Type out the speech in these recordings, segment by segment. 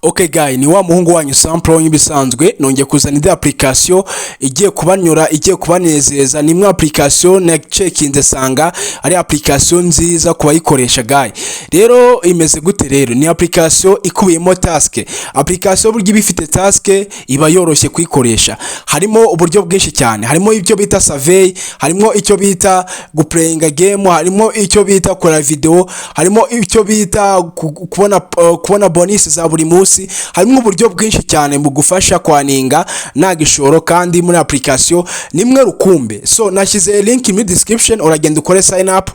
Okay guy, ni wa muhungu wanyu Sample. Nk'ibisanzwe nongeye kuzana indi application igiye kubanyura, igiye kubanezeza. Ni imwe application na checkinze sanga ari application nziza kubayikoresha guy. Rero imeze gute? Rero ni application ikubiyemo task. Application buryo iba ifite task, iba yoroshye kuyikoresha. Harimo uburyo bwinshi cyane: harimo ibyo bita survey, harimo icyo bita guplayinga game, harimo icyo bita kora video, harimo icyo bita kubona bonus za buri munsi. Harimo uburyo bwinshi cyane bugufasha kwaninga nta gishoro, kandi muri application nimwe rukumbi. So nashyize link muri description, uragenda ukore sign up,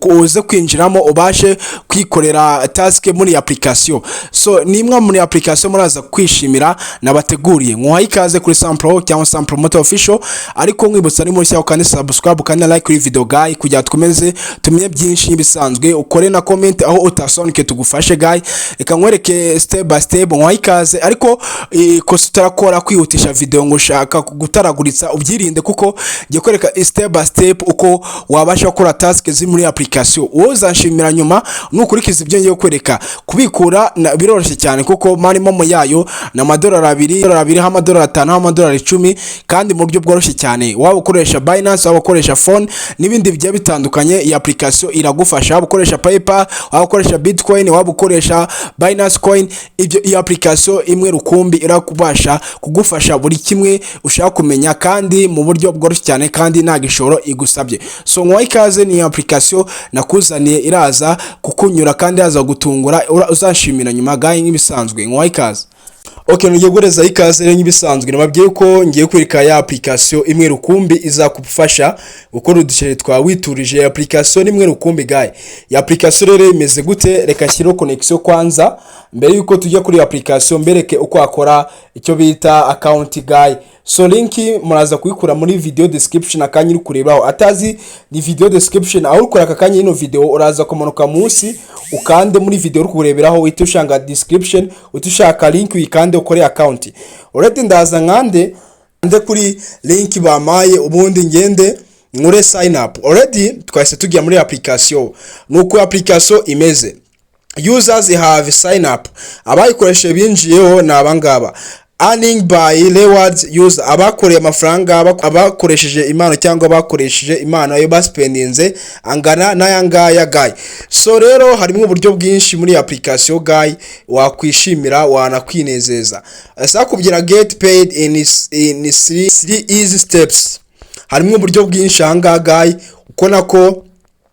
uze kwinjiramo, ubashe kwikorera task muri application. So ni imwe muri application muraza kwishimira nabateguriye. Nkuhaye ikaze kuri Sample cyangwa Sample Moto Official, ariko nkwibutsa ni mushya ukande subscribe kandi like kuri video guy, kugira twemeze tumenye byinshi. Nk'ibisanzwe ukore na comment aho utasobanukiwe tugufashe guy. Reka nkwereke step by step. Nkuhaye ikaze, ariko ikosa utarakora kwihutisha video ngo ushaka gutaraguritsa, ubyirinde, kuko ngiye kwereka step by step uko wabasha gukora task ziri muri application. Wowe uzanshimira nyuma nukurikiza ibyo ngiye kwereka. Kubikura biroroshye cyane, kuko money momo yayo ni amadolari 2, amadolari 2, amadolari 5, amadolari 10, kandi mu buryo bworoshye cyane. Waba ukoresha Binance, waba ukoresha phone n'ibindi bigiye bitandukanye, iyi application iragufasha. Waba ukoresha PayPal, waba ukoresha Bitcoin, waba ukoresha Binance Coin, ibyo iyi application imwe rukumbi irakubasha kugufasha buri kimwe ushaka kumenya, kandi mu buryo bworoshye cyane, kandi nta gishoro igusabye. So nkuhaye ikaze, ni application nakuzaniye, iraza kukunyura kandi iraza gutungura, uzashimira nyuma guy. Nk'ibisanzwe nkuhaye ikaze. Okay, ngiye guhereza ikaze rero. Nk'ibisanzwe nababwiye ko ngiye kwereka ya application imwe rukumbi izakufasha gukora uduceri twa witurije. Application imwe rukumbi guy. Ya application rero imeze gute? Reka nshyireho connection kwanza mbere yuko tujya kuri application, mbereke uko wakora icyo bita account guy. So link muraza kuyikura muri video description. Akanya uri kurebaho atazi ni video description aho uri kureba aka kanya ino video, uraza kumanuka munsi, ukande muri video uri kureberaho, uhite ushanga description, uhite ushaka link, uyikande, ukore account. Already ndaza nkande nde kuri link bamaye, ubundi ngende nkore sign up. Already twahise tujya muri application. Nuko application imeze: users have sign up, abayikoresheje binjiyeho ni abangaba. Earning by rewards user, abakoreye amafaranga, abakoresheje impano cyangwa abakoresheje impano ayo baspendinze angana n'aya ngaya guy. So rero harimo uburyo bwinshi muri application guy, wakwishimira, wanakwinezeza. Asa kubyira get paid in three easy steps. Harimo uburyo bwinshi ahangaha guy, uko nako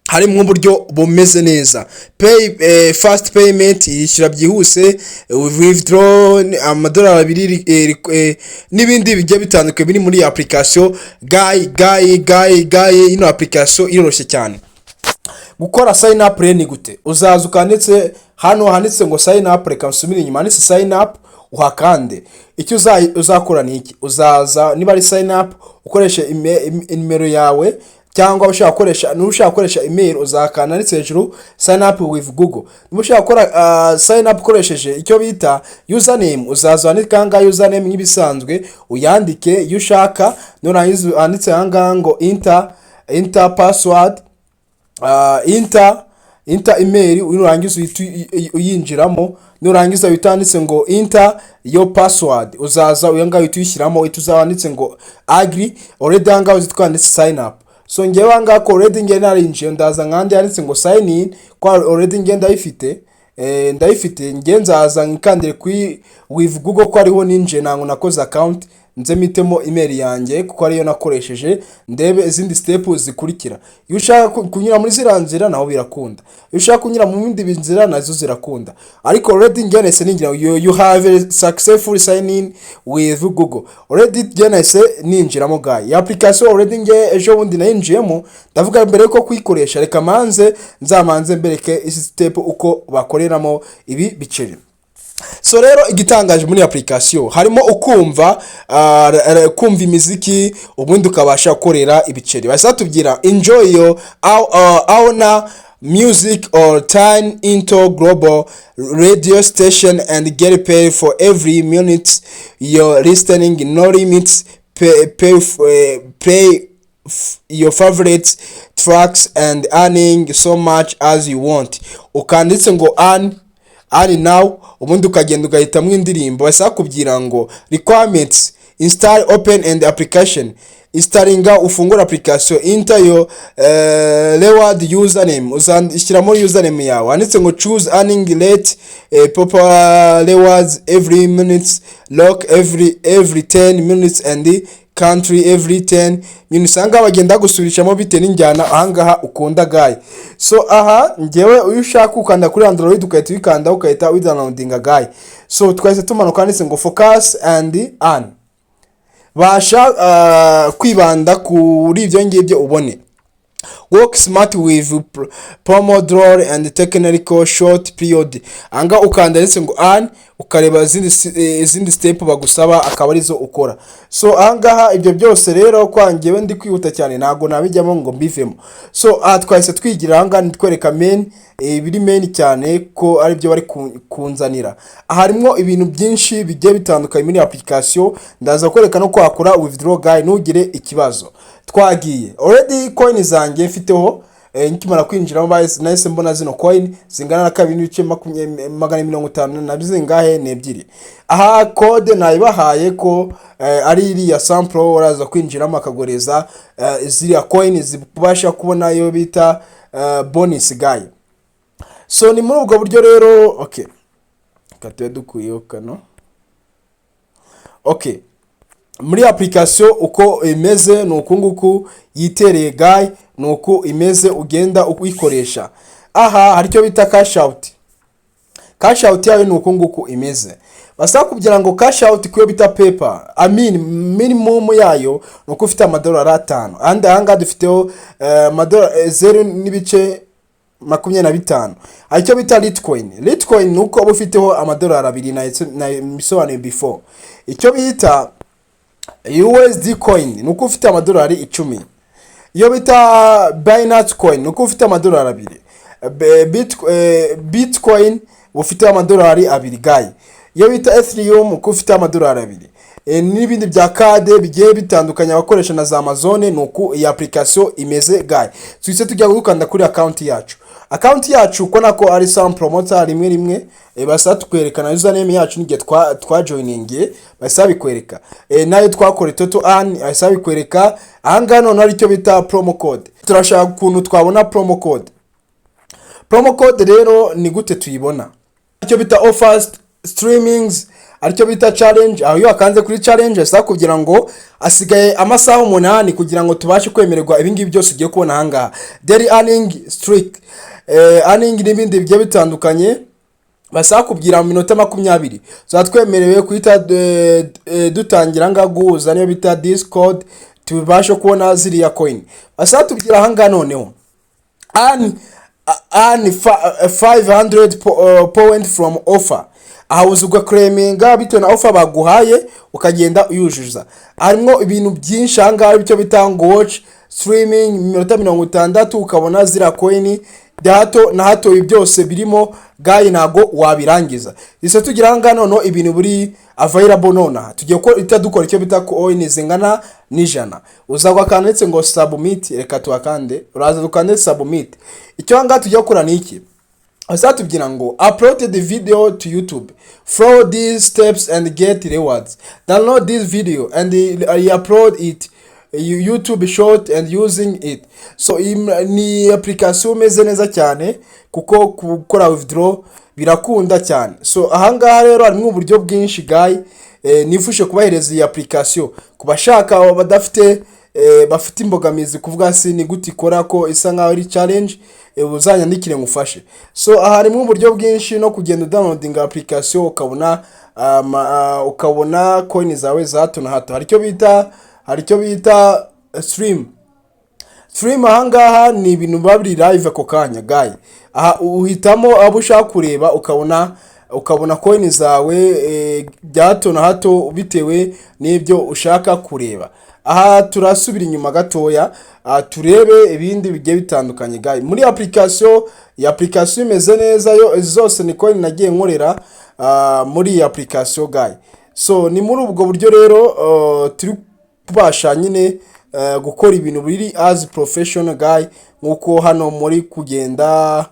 harimo uburyo bumeze neza: pay fast payment, yishyura byihuse, withdraw amadolari 2, n'ibindi bigiye bitandukanye biri muri iyi application guy. Guy, guy, guy, ino application iroroshye cyane gukora. Sign up rero ni gute? Uzaza ukanditse hano handitse ngo sign up. Reka nsubire inyuma, handitse sign up, uhakande. Icyo uzakora ni iki? Uzaza niba ari sign up, ukoreshe nimero yawe, cyangwa ushaka gukoresha, niba ushaka gukoresha email, uzakanda handitse hejuru "sign up with Google". Niba ushaka gukora sign up ukoresheje icyo bita username, uzaza wandike ahangaha username nk'ibisanzwe, uyandike iyo ushaka. Nurangiza wanditse ahangaha ngo enter password, enter email. Nurangiza uhita uyinjiramo. Nurangiza uhita wanditse ngo "enter your password", uzaza uyu ngaho uhita uyishyiramo, uhita uza wanditse ngo "agree". Already aha ngaha uzitwa wanditse sign up. So ngewe aha ngaha ko already ngewe narinjiye, ndaza nkandi yanditse ngo sign in, ko already ngewe ndayifite, ndayifite. Ngewe nzaza nkikandire kuri with Google, ko ariho ninjiye, ntabwo nakoze account. Nze mpitemo email yanjye kuko ariyo nakoresheje, ndebe izindi step zikurikira. Iyo ushaka kunyura muri ziriya nzira naho birakunda, iyo ushaka kunyura mu bindi nzira nazo zirakunda, ariko already njye nahise ninjira. You have successfully sign in with Google. Already njye nahise ninjiramo guy. Iyi application already njye ejo bundi nayinjiyemo, ndavuga mbere yuko kuyikoresha reka manze nzamanze mbereke izi step uko bakoreramo ibi biceri. So rero igitangaje muri application harimo ukumva kumva imiziki, ubundi ukabasha gukorera ibiceri. Bahise batubwira "enjoy your own music or turn into global radio station and get paid for every minute you're listening, no limits, play your favorite tracks and earning so much as you want". Ukanditse ngo earn. Earn now, ubundi ukagenda ugahitamo indirimbo. Basaba kubwira ngo requirements: install, open and application, installinga, ufungura application, enter your reward username, uzashyiramo username yawe. Handitse ngo choose earning rate, popular rewards every minutes, lock every 10 minutes and country every 10 minutes. Ahangaha bagenda gusubirishamo bitewe n'injyana ahangaha ukunda, guy. So aha ngewe iyo ushaka ukanda kuri Android, ugahita uyikanda, ugahita uyidownloadinga, guy. So twahise tumanuka, handitse ngo focus and earn, basha kwibanda kuri ibyo ngibyo ubone. Work smart with Pomodoro and technical short period. Anga ukanda ndetse ngo earn, ukareba izindi step bagusaba, akaba arizo ukora. So ahangaha ibyo byose rero, kwangewe ndi kwihuta cyane, ntabwo nabijyamo ngo mbivemo. So aha twahise twigira ahangaha nitwereka main, biri main cyane ko aribyo bari kunzanira. Aha harimo ibintu byinshi bigiye bitandukanye muri application. Ndaza kwereka no kwakora withdraw, guy, ntugire ikibazo. Twagiye. Already coin zanjye mfiteho, nkimara kwinjiramo nahise mbona zino coin zingana na kabiri n'ibice magana mirongo itanu na zingahe n'ebyiri. Aha code nayibahaye ko ari iriya sample, uraza kwinjiramo akagoreza ziriya coin zibasha kubona iyo bita bonus, guy. So ni muri ubwo buryo rero. Okay, reka tube dukuyeho kano. Okay, muri application uko imeze ni uku nguku yitereye, guy, ni uku imeze, ugenda uyikoresha. Aha hari icyo bita cash out. Cash out yayo ni uku nguku imeze. Basaba kugira ngo cash out kuyo bita PayPal, I mean, minimum yayo ni uko ufite amadolari 5. Ahandi ahangaha dufiteho amadolari 0.25. Hari icyo bita Litecoin. Litecoin ni uko uba ufiteho amadolari 2, na bisobanuye before. Icyo bita USD coin ni uko ufite amadolari 10. Iyo bita Binance coin ni uko ufite amadolari 2. Bitcoin ufite amadolari 2, guy. Iyo bita Ethereum uko ufite amadolari 2. N'ibindi bya kade bigiye bitandukanye abakoresha na za Amazon. Ni uku iyi application imeze, guy. Tuhise tujya gukanda kuri account yacu. Account yacu uko nako ari Sam Promoter rimwe rimwe, basaba tukwerekana username yacu n'igihe twajoiningiye, basaba bikwereka nayo twakora total earn, basaba bikwereka ahangaha. Noneho hari icyo bita promo code. Turashaka ukuntu twabona promo code. Promo code rero ni gute tuyibona? Icyo bita offers, streamings, aricyo bita challenge. Aho iyo wakanze kuri challenge, asaba kugira ngo asigaye amasaha 8 kugira ngo tubashe kwemererwa ibingibi byose ugiye kubona ahangaha: daily earning streak, earning n'ibindi bigiye bitandukanye. Basaba kubwira mu minota 20 tuzaba twemerewe guhita dutangira ngaha guhuza niyo bita Discord, tubashe kubona ziriya coin. Basaba tubwira ahangaha noneho earn 500 point from offer. Aha uza ugaclaiminga bitewe na offer baguhaye, ukagenda uyujuza. Harimo ibintu byinshi ahangaha, icyo bita ngo watch streaming iminota 60, ukabona ziriya coin bya hato na hato. Ibi byose birimo, guy, ntago wabirangiza. Ise tugira ahangaha noneho ibintu biri available nonaha. Tugiye ko dukora icyo bita coin zingana n'100. Uzagwa kanditse ngo submit, reka tuhakande. Uraza dukande submit. Icyo ahangaha tugiye gukora ni iki? Tubwira ngo upload the video to YouTube, follow these steps and get rewards, download this video and upload it YouTube short and using it. So ni application imeze neza cyane kuko gukora withdraw birakunda cyane. So ahangaha rero harimo uburyo bwinshi, guy. Nifuje kubahereza iyi application ku bashaka, badafite, bafite imbogamizi kuvuga si ni gute ikora, ko isa nkaho ari challenge, uzanyandikire ngufashe. So aha harimo uburyo bwinshi no kugenda udownloadinga application, ukabona ukabona coin zawe za hato na hato. Hari icyo bita stream. Stream ahangaha ni ibintu biba biri live ako kanya, guy. Aha uhitamo abo ushaka kureba, ukabona coin zawe bya hato na hato bitewe n'ibyo ushaka kureba. Aha turasubira inyuma gatoya, turebe ibindi bigiye bitandukanye, guy, muri application. Iyi application imeze neza yo. Izi zose ni coin nagiye nkorera muri iyi application, guy. So ni muri ubwo buryo rero turi kubasha nyine gukora ibintu biri as professional, guy, nkuko hano muri kugenda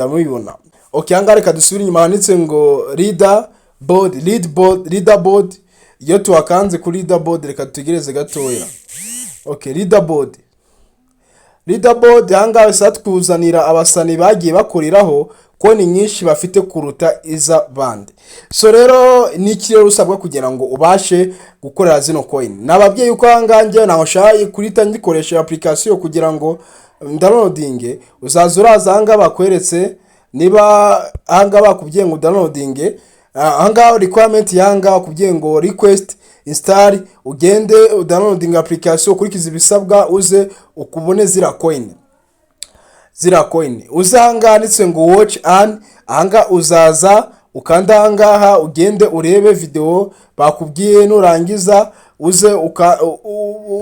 mubibona. Okay, ahangaha reka dusubire inyuma handitse ngo leader board, lead board, leader board. Iyo tuhakanze kuri leader board, reka dutegereze gatoya. Okay, leaderboard, leaderboard, ahangaha bisa twuzanira abasani bagiye bakoreraho konti nyinshi bafite kuruta iza bandi. So rero ni iki rero usabwa kugira ngo ubashe gukorera zino coin? Nababwiye yuko ahangaha njyewe ntaho nshaka kurita ngikoresha application kugira ngo downloading. Uzaza uraza ahangaha bakweretse, niba ahangaha bakubwiye ngo downloading, ahangaha requirement y'ahangaha bakubwiye ngo request install, ugende downloading application, ukurikize ibisabwa, uze ukubone ziriya coin. Ziriya coin uze ahangaha handitse ngo watch and, ahangaha uzaza ukanda ahangaha, ugende urebe video bakubwiye. Nurangiza uze uka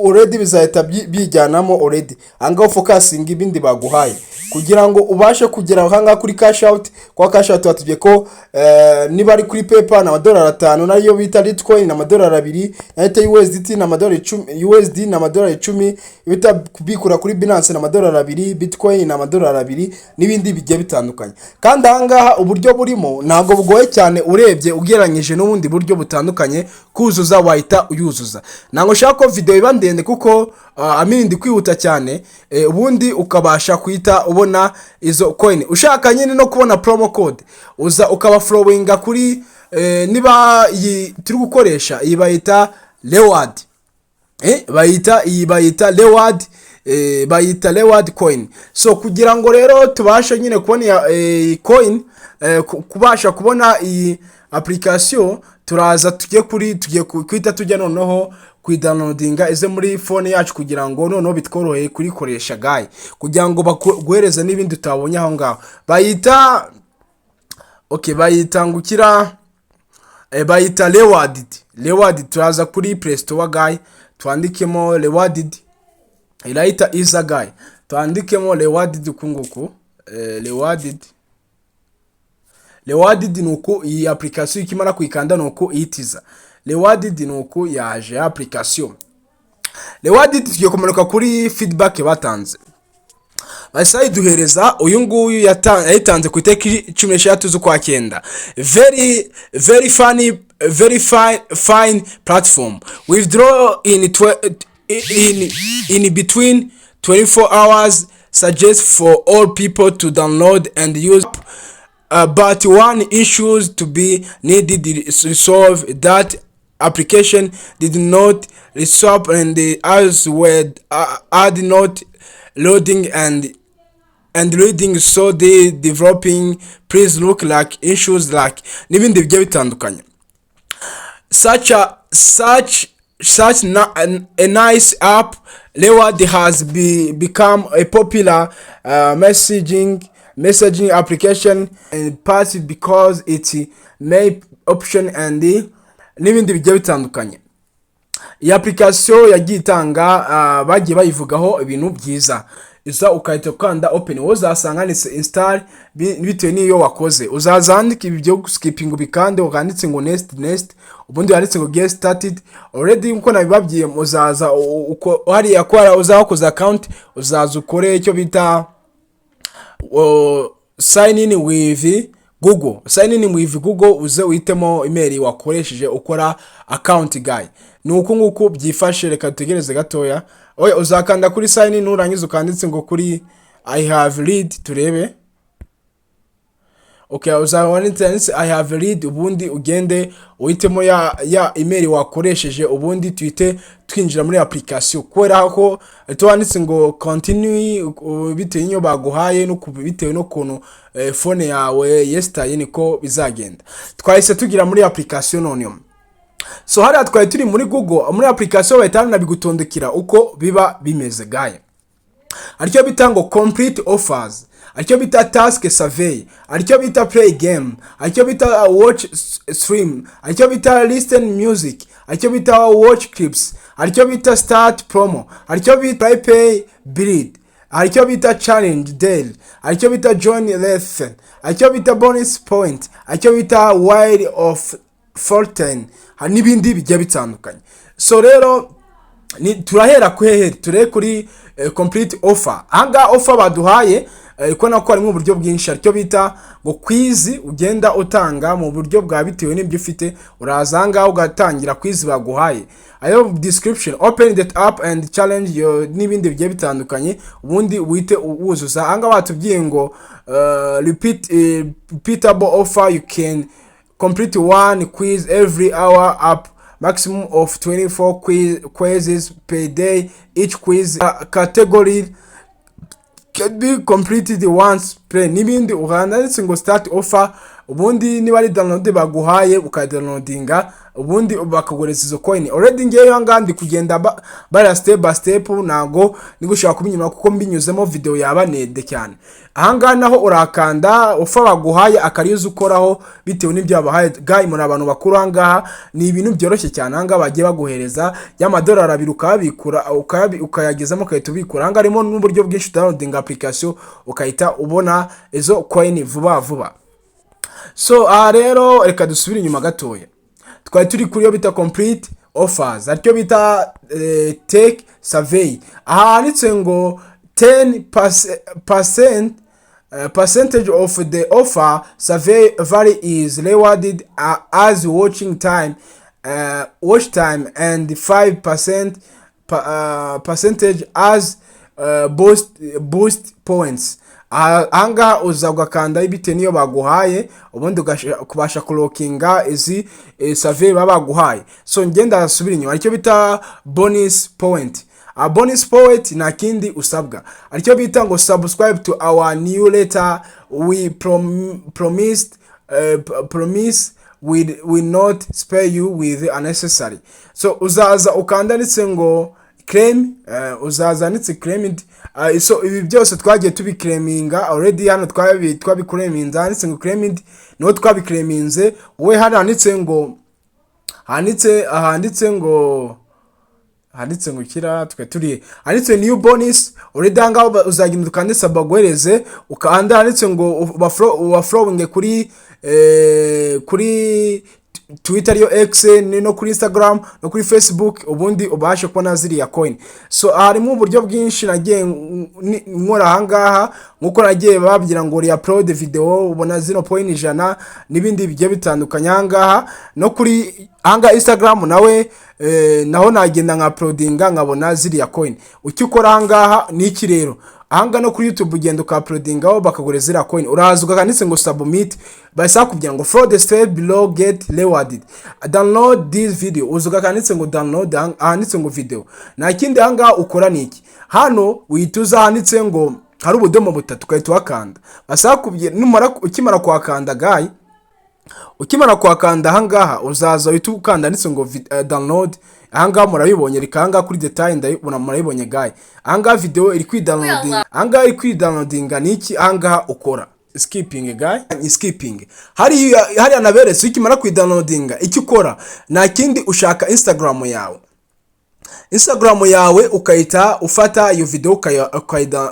already bizahita bijyanamo already. Ahangaha focusing ibindi baguhaye kugira ngo ubashe kugera ahangaha kuri cash out. Kwa cash out batubwiye ko niba ari kuri PayPal ni amadolari 5, nayo bita Litecoin ni amadolari 2, nayo bita USDT ni amadolari 10, USD ni amadolari 10, bita kubikura kuri Binance ni amadolari 2, Bitcoin ni amadolari 2, n'ibindi bigiye bitandukanye. Kandi ahangaha uburyo burimo ntabwo bugoye cyane urebye ugereranyije n'ubundi buryo butandukanye. Kuzuza wahita uyuzuza. Ntabwo nshaka ko video iba ndende kuko amini ndi kwihuta cyane. Ubundi ukabasha kuhita ubona izo coin. Ushaka nyine no kubona promo code, uza ukaba followinga kuri niba iyi turi gukoresha, iyi bayita reward, bayita iyi bayita reward, bayita reward coin. So kugira ngo rero tubashe nyine kubona iyi coin, kubasha kubona iyi application, turaza tujye kuri tugiye guhita tujya noneho kuyidownloadinga ize muri phone yacu kugira ngo noneho bitworoheye kurikoresha guy, kugira ngo baguhereze n'ibindi utabonye aho ngaho. Bayita, okay, bayita ngukira, bayita rewarded, rewarded. Turaza kuri Play Store guy, twandikemo rewarded, irahita iza guy. Twandikemo rewarded uku nguku, rewarded, rewarded. Ni uku iyi application ikimara kuyikanda ni uku ihitiza. Rewarded ni uku yaje application rewarded. Tugiye kumanuka kuri feedback batanze, bahise bayiduhereza. Uyu nguyu yayitanze ku itariki 16 z'ukwa cyenda: "Very very funny, very fine, fine platform. Withdraw in between 24 hours. Suggest for all people to download and use, but one issues to be needed resolve that application did not resolve and the others were are not loading and reading, so the developing please look like issues like" n'ibindi bigiye bitandukanye. "Such a such such na, a nice app. Reward has become a popular messaging application and part because it may option and n'ibindi bigiye bitandukanye. Iyi application yagiye itanga, bagiye bayivugaho ibintu byiza. Iza ukahita ukanda open, wowe uzasanga handitse install bitewe n'iyo wakoze. Uzaza wandika ibi byo skipping, ubikande, ukanditse ngo next, next, ubundi wanditse ngo get started. Already nkuko nabibabwiye, muzaza uko hariya ko uzaba wakoze account, uzaza ukore icyo bita sign in with Google. Sign in with Google, uze uhitemo email wakoresheje ukora account guy. Ni uku nguku byifashe. Reka dutegereze gatoya. Oya, uzakanda kuri sign in, nurangiza ukanditse ngo kuri "I have read", turebe. Okay, uzabona yanditse "I have read", ubundi ugende uhitemo ya email wakoresheje, ubundi tuhite twinjira muri application. Kubera ko tuwanditse ngo continue, bitewe n'iyo baguhaye no bitewe n'ukuntu phone yawe yesitaye, niko bizagenda. Twahise tugira muri application noneho. So hariya twari turi muri Google, muri application bahita banabigutondekera uko biba bimeze guy. Aricyo bita ngo complete offers, aricyo bita task survey, aricyo bita play game, aricyo bita watch stream, aricyo bita listen music, aricyo bita watch clips, aricyo bita start promo, aricyo bita pay build, aricyo bita challenge daily, aricyo bita join lesson, aricyo bita bonus point, aricyo bita wheel of fortune, hari n'ibindi bigiye bitandukanye. So rero ni turahera ku hehe? Turebe kuri complete offer. Ahangaha offer baduhaye Kubona ko harimo uburyo bwinshi, aricyo bita ngo quiz ugenda utanga mu buryo bwa bitewe n'ibyo ufite. Uraza ahangaha ugatangira quiz baguhaye, ayo description, open that app and challenge your n'ibindi bigiye bitandukanye, ubundi wite wuzuza. Ahangaha batubwiye ngo repeatable offer, you can complete one quiz every hour, up maximum of 24 quizzes per day. Each quiz category can be completed once per n'ibindi. Uhanditse ngo start offer, ubundi niba ari download baguhaye ukadownloadinga, ubundi bakagureza izo coin. Already ngewe ahangaha ndi kugenda bara step by step, ntago ndi gushaka kubinyura kuko mbinyuzemo video yaba ndende cyane. Ahangaha naho urakanda offer baguhaye, akariyo ukoraho bitewe n'ibyo babahaye. Guy, muri abantu bakuru, ahangaha ni ibintu byoroshye cyane. Ahangaha bagiye baguhereza y'amadolari 2, ukayabikura, ukayagezamo, ugahita ubikura. Ahangaha harimo n'uburyo bwinshi downloading application ukahita ubona izo coin vuba vuba. So aha rero reka dusubire inyuma gatoya. Twari turi kuri yo bita complete offers, aricyo bita take survey. Aha handitse ngo 10 percent percentage of the offer survey value is rewarded as watching time watch time and 5% percentage as boost points. Ahangaha uza ugakanda bitewe n'iyo baguhaye, ubundi ukabasha kurokinga izi survey baba baguhaye. So ngenda asubira inyuma, aricyo bita bonus point. A bonus point, nta kindi usabwa, aricyo bita ngo subscribe to our newsletter. We promised promise we will not spare you with unnecessary. So uzaza ukanda ndetse ngo claim, uzaza handitse claimed. So ibi byose twagiye tubiclaiminga already. Hano twabiclaiminze, handitse ngo claimed niho twabiclaiminze. Wowe hano handitse ngo kira twe turi handitse new bonus already. Ahangaha uzagenda ukande baguhereze, ukanda handitse ngo ubafollowing kuri Twitter ariyo X, ni no kuri Instagram no kuri Facebook, ubundi ubashe kubona ziriya coin. So harimo uburyo bwinshi nagiye nkora ahangaha, nkuko nagiye babwira ngo re-upload video ubona zino point 100 n'ibindi bigiye bitandukanye. Ahangaha no kuri ahangaha Instagram nawe naho nagenda nka uploadinga nkabona ziriya coin. Icyo ukora ahangaha ni iki rero? Ahangaha no kuri YouTube ugenda ukauploadingaho bakagura ziriya coin. Uraza ukanditse ngo submit, bahise bakubwira ngo follow the step below, get rewarded, download this video. Uza ukanditse ngo download, ahanditse ngo video. Nta kindi ahangaha ukora ni iki? Hano uhita uza ahanditse ngo hari ubudomo butatu, ugahita uhakanda. Basaba kubwira numara, ukimara kuhakanda guy, ukimara kuhakanda ahangaha uzaza uhita ukanda handitse ngo download. Ahangaha murabibonye, reka ahangaha kuri detail ndayibona, murabibonye guy. Ahangaha video iri kwidownloading, ahangaha iri kwidownloadinga. Ni iki ahangaha ukora? Skipping guy, skipping. Hariya hariya naberetse, ukimara kwidownloadinga icyo ukora nta kindi, ushaka Instagram yawe, Instagram yawe ukahita ufata iyo video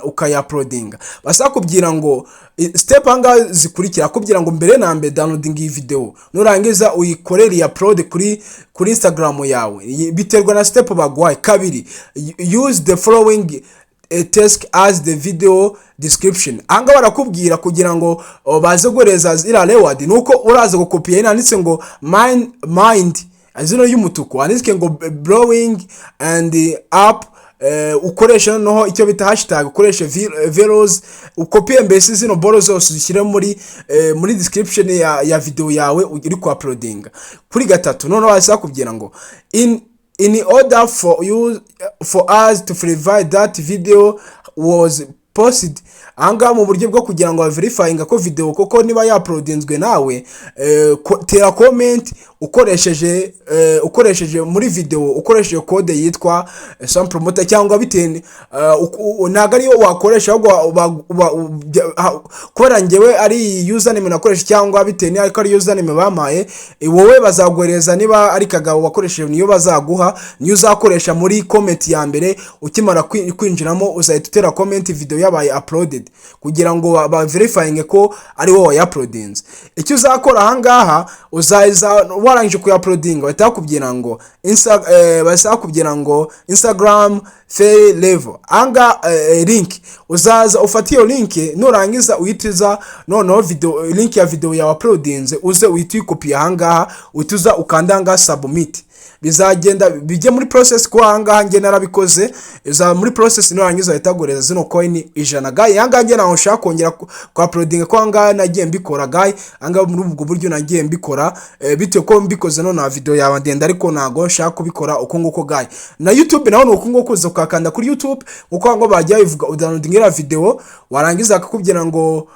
ukayauploadinga. Basaba kubwira ngo step ahangaha zikurikira, akubwira ngo mbere na mbere downloading iyi video, nurangiza uyikorere upload kuri Instagram yawe. Biterwa na step baguhaye. Kabiri, use the following text as the video description. Ahangaha barakubwira kugira ngo baze guhereza ziriya reward nuko uraza gukopiya handitse ngo mind zino y'umutuku, handitswe ngo blowing and up, ukoresha noneho icyo bita hashtag, ukoreshe velos, ukopiye mbese zino boro zose uzishyire muri description ya video yawe uri ku uploadinga. Kuri gatatu noneho bahise bakubwira ngo in order for us to verify that video was posted. Ahangaha mu buryo bwo kugira ngo baverifyinga ko video koko niba yauploadinzwe nawe, tera comment ukoresheje muri video, ukoresheje code yitwa Sam Promoter, cyangwa bitewe ntabwo ariyo wakoresha, ahubwo kubera njyewe ari username nakoresha, cyangwa bitewe niba ari username bampaye, wowe bazaguhereza niba ari Kagabo wakoresheje niyo bazaguha, niyo uzakoresha muri comment ya mbere. Ukimara kwinjiramo uzahita utera comment video yabaye uploaded. Kugira ngo ba verifying ko ari wowe wayauploadinze. Icyo uzakora ahangaha, uzaza warangije kuyauploadinga, bahita bakubwira ngo bahita bakubwira ngo Instagram fair level. Ahangaha link, uzaza ufate iyo link, nurangiza uhite uza noneho video, link ya video yawe uploadinze, uze uhite uyikopiye ahangaha, uhite uza ukanda ahangaha submit. Bizagenda bijye muri process, kuko ahangaha njye narabikoze, iza muri process. Nurangiza bahita baguhereza zino coin 100, guy. Ahangaha njye ntaho nshaka kongera ku uploadinga, ko ahangaha nagiye mbikora, guy. Ahangaha muri ubwo buryo nagiye mbikora, bitewe ko mbikoze none video yawe ndende, ariko ntago nshaka kubikora uko nguko, guy. Na YouTube naho ni uko nguko, uza ukakanda kuri YouTube uko ngo bajya bivuga, udownloadinga iriya video, warangiza bakakubwira ngo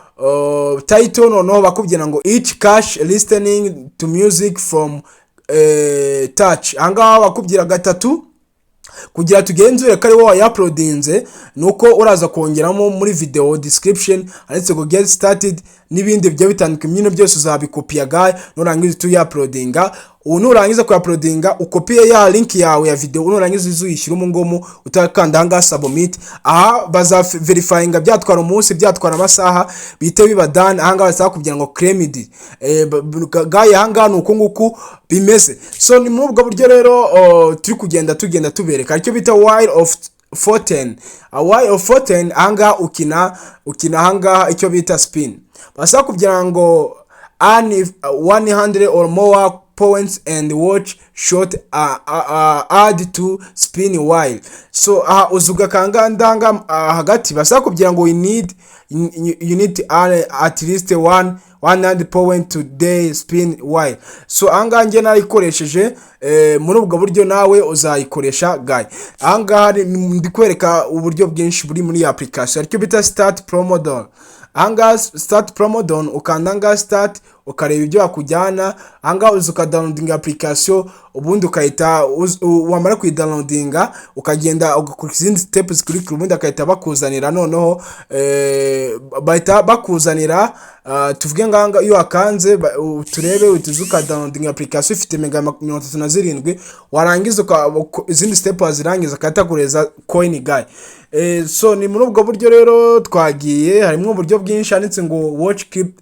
title, noneho bakubwira ngo each cash listening to music from touch. Ahangaha bakubwira gatatu kugira tugenzure ko ari wowe wayauploadinze, ni uko uraza kongeramo muri video description handitse ngo "Get started" n'ibindi bigiye bitandukanye. Nyine byose uzabikopiya, guy, nurangiza tuyauploadinga. Ubu nurangiza kuyauploadinga, ukopiye ya link yawe ya video, nurangiza uze uyishyira umu ngumu, utakanda ahangaha submit. Aha bazaverifyinga, byatwara umunsi, byatwara amasaha, bihite biba done. Ahangaha basaba kugira ngo claimed, guy. Ahangaha ni uku nguku bimeze. So ni muri ubwo buryo rero, oh, turi kugenda tugenda tubereka icyo bita Wheel of Fortune. Wheel of Fortune, ahangaha ukina ahangaha icyo bita spin. Basaba kugira ngo earn 100 or more points and watch short add to spin wheel. So aha uza ugakanga ndanga hagati, basaba kugira ngo we need you, you need to earn at least 100 point today spin wheel. So ahangaha njye narayikoresheje muri ubwo buryo, nawe uzayikoresha, guy. Ahangaha ndi kwereka uburyo bwinshi buri muri iyi application. Aricyo bita start promodon. Ahangaha start promodon, ukanda ahangaha start, ukareba ibyo bakujyana. Ahangaha uza ukadownloadinga application, ubundi ukahita wamara kuyidownloadinga, ukagenda ugakora izindi step zikurikira, ubundi bagahita bakuzanira noneho, bahita bakuzanira, tuvuge nganga iyo wakanze turebe, uhita uza ukadownloadinga application ifite mega 37, warangiza izindi step wazirangiza, akahita aguhereza coin, guy. So ni muri ubwo buryo rero twagiye, harimo uburyo bwinshi. Handitse ngo watch clip,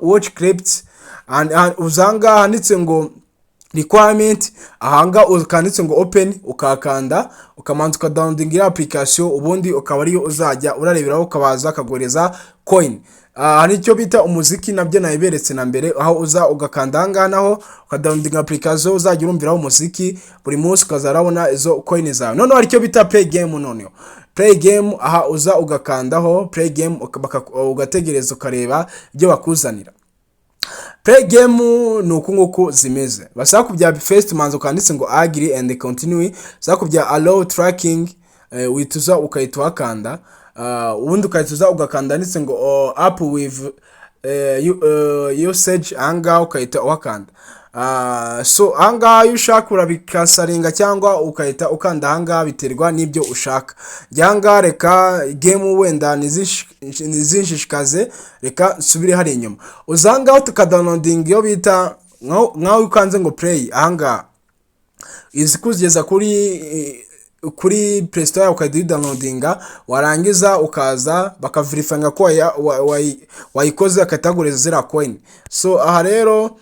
watch clips and uzanga handitse ngo requirement. Ahanga ukanditse ngo open, ukakanda, ukamanza ukadownloadinga iriya application, ubundi ukaba ariyo uzajya urareberaho, ukabaza akaguhereza coin. Hari icyo bita umuziki, nabyo nabiberetse na mbere, aho uza ugakanda ahangaha naho ukadownloadinga application, uzajya urumviraho umuziki buri munsi, ukaza urabona izo coin zawe. Noneho hari icyo bita play game. Noneho play game, aha uza ugakandaho play game, ugategereza ukareba ibyo bakuzanira. Play game ni uku nguku zimeze. Basaba kubya first manza ukanditse ngo "Agree and continue". Basaba kubya allow tracking, wituza ukahita uhakanda, ubundi ukahita uza ugakanda handitse ngo app with usage. Ahangaha ukahita uhakanda. So ahangaha iyo ushaka urabicancelinga cyangwa ukahita ukanda ahangaha, biterwa n'ibyo ushaka. Njye ahangaha reka game wenda ntizinshishikaze, reka nsubire hari inyuma. Uza ahangaha tukadownloadinga iyo bita nkaho ukanze ngo play ahangaha, izi kugeza kuri Play Store yawe, ukahita uyidownloadinga, warangiza ukaza bakaverifyinga ko wayikoze, bagahita baguhereza ziriya coin. So aha rero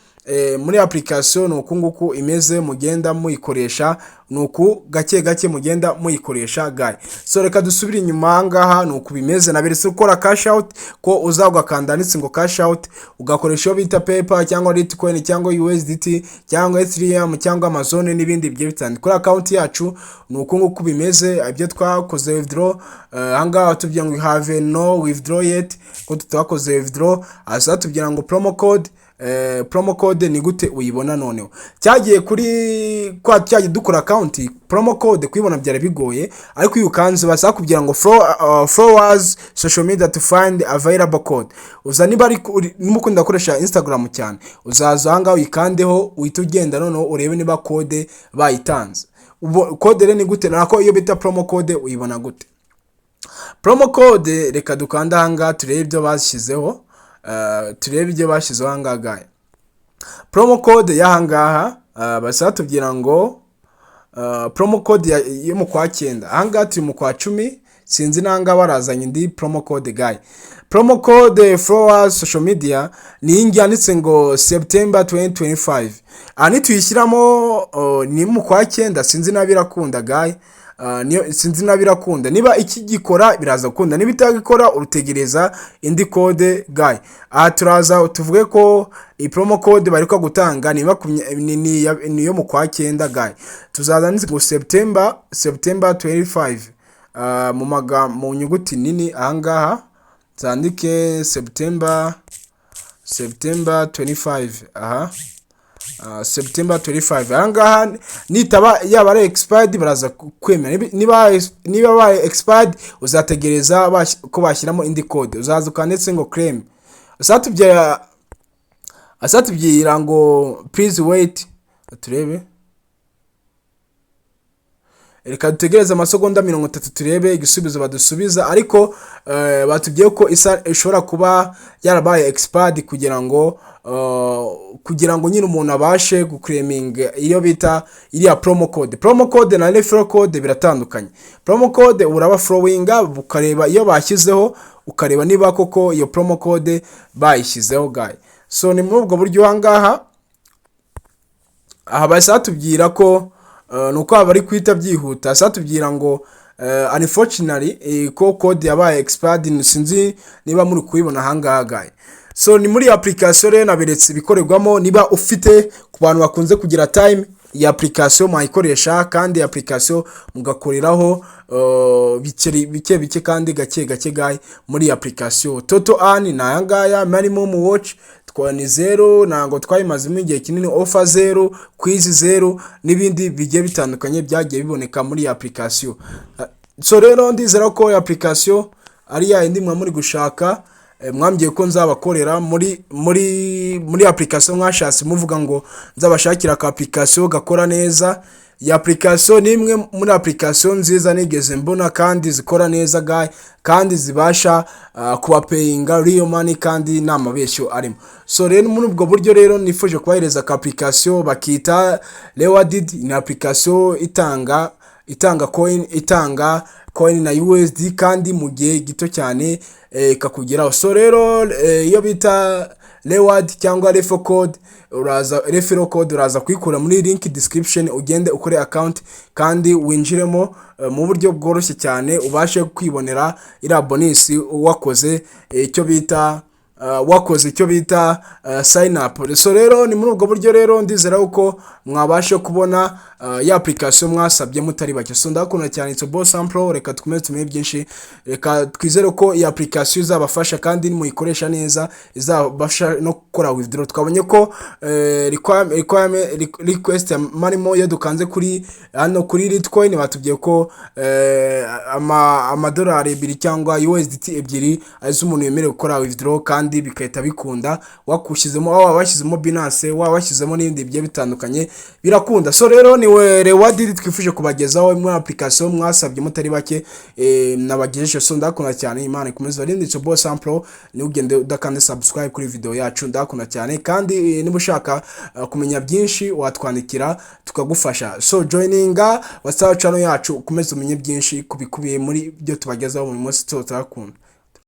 muri application ni uku nguku imeze, mugenda muyikoresha, ni uku gake gake mugenda muyikoresha, guy. So reka dusubire inyuma. Aha ngaha ni uku bimeze. Naberetse gukora cash out, ko uza ugakanda handitse ngo cash out, ugakoresha iyo bita PayPal cyangwa Litecoin cyangwa USDT cyangwa Ethereum cyangwa Amazon n'ibindi bigiye bitandukanye. Kuri account yacu ni uku nguku bimeze, ibyo twakoze withdraw. Aha ngaha batubwira ngo "Have no withdraw yet", ko tutakoze withdraw. Hasi batubwira ngo promo code. Promo code ni gute uyibona? Noneho cyagiye kuri kwa cyagiye dukora account, promo code kuyibona byari bigoye, ariko iyo ukanze basaba kugira ngo followers social media to find available code. Uza niba ari niba ukunda gukoresha Instagram cyane, uzaza aha ngaha uyikandeho, uhita ugenda noneho urebe niba code bayitanze. Ubo code rero ni gute nako iyo bita promo code uyibona gute? Promo code, reka dukanda aha ngaha turebe ibyo bashyizeho, turebe ibyo bashyizeho aha ngaha, guy. Promo code y'aha ngaha, basaba tubwira ngo promo code yo mu kwa 9. Aha ngaha turi mu kwa 10. Sinzi nanga barazanye indi promo code, guy. Promo code followers social media ni iyi ngiyi yanditse ngo September 2025. Aha nituyishyiramo, ni mu kwa cyenda. Sinzi niba birakunda, guy. Niyo sinzi niba birakunda. Niba iki gikora, biraza gukunda. Niba itagikora, urutegereza indi code, guy. Aha turaza tuvuge ko iyi promo code bari ko gutanga ni niyo mu kwa cyenda, guy. Tuzaza ngo September 25, mu magambo, mu nyuguti nini. Ahangaha zandike September 25. Aha, September 25 ahangaha nitaba yaba ari expired, baraza kwemera. Niba baye expired, uzategereza ko bashyiramo indi code. Uzaza ukanditse ngo claim, azatubwira ngo "Please wait." Turebe, reka dutegereze amasegonda 30 turebe igisubizo badusubiza. Ariko batubwiye ko isa ishobora kuba yarabaye expired kugira ngo nyine umuntu abashe guclaiminga iyo bita iriya promo code. Promo code na referral code biratandukanye. Promo code uraba followinga, ukareba iyo bashyizeho, ukareba niba koko iyo promo code bayishyizeho, guy. So ni muri ubwo buryo. Ahangaha aha bahise batubwira ko ni uko bari kwita byihuta. Bahise batubwira ngo "Unfortunately", ko code yabaye expired. Sinzi niba muri kuyibona ahangaha, guy. So ni muri application rero naberetse ibikorerwamo. Niba ufite, ku bantu bakunze kugira time, iyi application mwayikoresha, kandi iyi application mugakoreraho bike bike bike kandi gake gake, guy. Muri iyi application total earn ni aya ngaya. Minimum watch twa ni zero, ntabwo twayimazemo igihe kinini. Offer zero, quiz zero, n'ibindi bigiye bitandukanye byagiye biboneka muri iyi application. So rero ndizera ko iyi application ari ya yindi mwa muri gushaka. Mwambwiye ko nzabakorera muri application mwashatse, muvuga ngo nzabashakira aka application gakora neza. Iyi application ni imwe muri application nziza nigeze mbona kandi zikora neza, guy, kandi zibasha kubapayinga real money, kandi nta mabeshyo arimo. So rero muri ubwo buryo rero nifuje kubahereza aka application bakita Rewarded. Ni application itanga coin na USD, kandi mu gihe gito cyane ikakugeraho. So rero iyo bita reward cyangwa referral code, uraza, referral code uraza kuyikura muri link description, ugende ukore account kandi winjiremo mu buryo bworoshye cyane, ubashe kwibonera iriya bonus wakoze icyo bita sign up. So rero ni muri ubwo buryo rero ndizera uko mwabasha kubona ya application mwasabye mutari bake. So ndakunda cyane, it's boss sample. Reka tukomeze tumenye byinshi. Reka twizere ko iyi application izabafasha, kandi nimuyikoresha neza izabafasha no gukora withdraw. Twabonye ko requirement request ya money, iyo dukanze kuri hano kuri Litecoin, batubwiye ko amadolari 2 cyangwa USDT 2 arizo umuntu yemerewe gukora withdraw, kandi bigahita bikunda. Wakushyizemo, waba washyizemo Binance, waba washyizemo n'ibindi bigiye bitandukanye, birakunda. So rero ni we Reward twifuje kubagezaho muri application mwasabye mutari bake, nabagejeje. So ndakunda cyane, Imana ikomeze barinde. It's boss sample. Ugende udakande subscribe kuri video yacu. Ndakunda cyane, kandi niba ushaka kumenya byinshi, watwandikira tukagufasha. So joininga WhatsApp channel yacu, ukomeze umenye byinshi kubikubiye muri byo tubagezaho buri munsi. Turakunda.